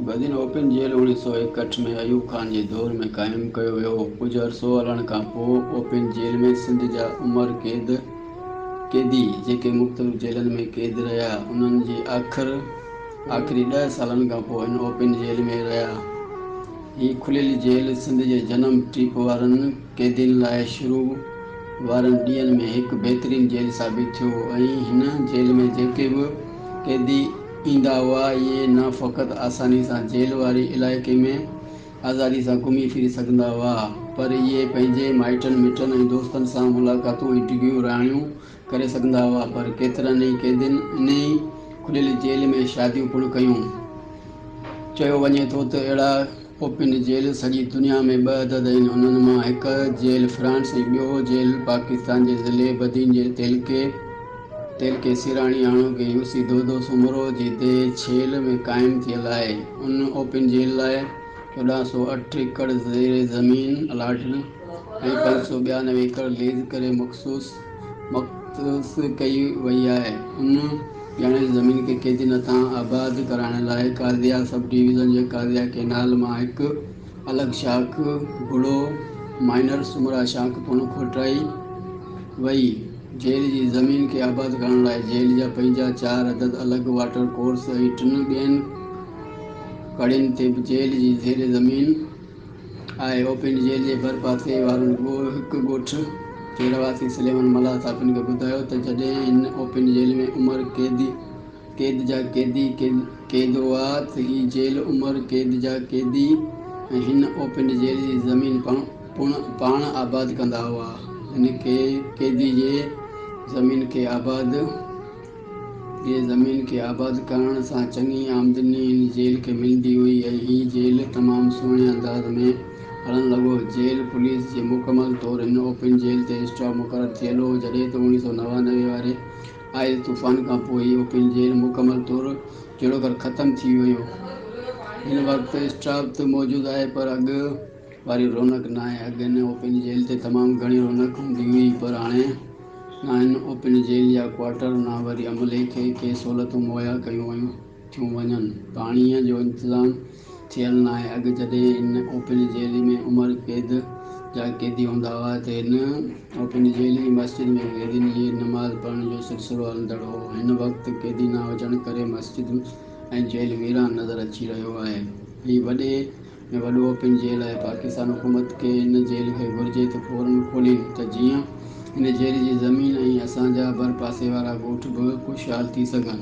Badin open jail 1961 ۾ Ayub Khan جي دور ۾ قائم ڪيو ويو هو. ڪجهه عرصو هلڻ کان پوء اوپن جيل ۾ سنڌ جا عمر قيد قيدي جيڪي مختلف جيلن ۾ قيد رهيا انهن جي آخر آخري 10 سالن کان پوء هن اوپن جيل ۾ رهيا. هي کليل جيل سنڌ جي جنم ٽيپ وارن قيدين لاء شروع وارن ڏينهن ۾ هڪ بهترين جيل ثابت ٿيو ۽ هن جيل ۾ جيڪي به قيدي ايندا هئا، اهي نه فقط آساني سان جيل واري علائقي ۾ آزادي سان گهمي ڦري سگهندا هئا، پر اهي پنهنجي مائٽن مٽن ۽ دوستن سان ملاقاتون ۽ ڊگهيون رهاڻيون ڪري سگهندا هئا، پر ڪيترن ئي قيدين انهي کليل جيل ۾ شاديون پڻ ڪيون. چيو وڃي ٿو ته اهڙا اوپن جيل سڄي دنيا ۾ ٻه عدد آهن، انهن مان هڪ جيل فرانس ۽ ٻيو جيل پاڪستان جي ضلعي بدين جي تعلقي تعلقي سيراڻي هاڻوڪي يوسي دودو سومرو جي ديهه ڇيل ۾ قائم ٿيل آهي. ان اوپن جيل لاء 1408 ايڪڙ زير زمين الاٽ ۽ 592 ايڪڙ ليز ڪري مخصوص مختص ڪئي وئي آهي. ان ڄاڻايل زمين کي قيدين هٿان آباد ڪرائڻ لاء قاضيا سب ڊويزن جي قاضيا ڪئنال مان هڪ الڳ شاخ گڙو مائنر سومرا شاخ پڻ کوٽرائي وئي. جيل جي زمين کي آباد ڪرڻ لاء جيل جا پنهنجا چار عدد الڳ واٽر ڪورس ۽ ٽن ٻين ڪڙين تي به جيل جي زير زمين آهي. اوپن جيل جي ڀرپاسي وارن هڪ ڳوٺ جي رهواسي سليمان ملاح صحافين کي ٻڌايو ته جڏهن هن اوپن جيل ۾ عمر قيد جا قيدي قيد هئا ته هي جيل عمر قيد جا قيدي ۽ هن اوپن جيل جي زمين پڻ پاڻ آباد ڪندا هئا. هن قيدي جي زمين کي آباد جي زمين کي آباد ڪرڻ سان چڱي آمدني هن جيل کي ملندي هئي ۽ هي جيل تمام سهڻي انداز ۾ هلڻ لڳو. جيل پوليس جي مڪمل طور هن اوپن جيل تي اسٽاف مقرر ٿيل هو. جڏهن ته 1999 واري آيل طوفان کان پوء هي اوپن جيل مڪمل طور جهڙوڪر ختم ٿي ويو. هن وقت اسٽاف ته موجود آهي پر اڳ واري رونق ناهي. اڳ هن اوپن جيل تي تمام گهڻي رونق هوندي هئي پر هاڻي نه هن اوپن جيل جا ڪوارٽر نه وري عملي کي ڪي سهولتون مهيا ڪيون ٿيون وڃن. پاڻيء جو انتظام ٿيل ناهي. اڳ جڏهن هن اوپن جيل ۾ عمر قيد جا قيدي هوندا هئا ته هن اوپن جيل جي مسجد ۾ قيدين جي نماز پڙهڻ جو سلسلو هلندڙ هو. هن وقت قيدي نه هجڻ ڪري مسجد ۽ جيل ويران نظر اچي رهيو آهي. هي وڏي ۾ وڏو اوپن جيل آهي. پاڪستان حڪومت کي هن جيل کي گهرجي ته فورن کولين ته جيئن هن جيل جي زمين ۽ اسان جا ڀرپاسي وارا ڳوٺ به خوشحال ٿي سگهن.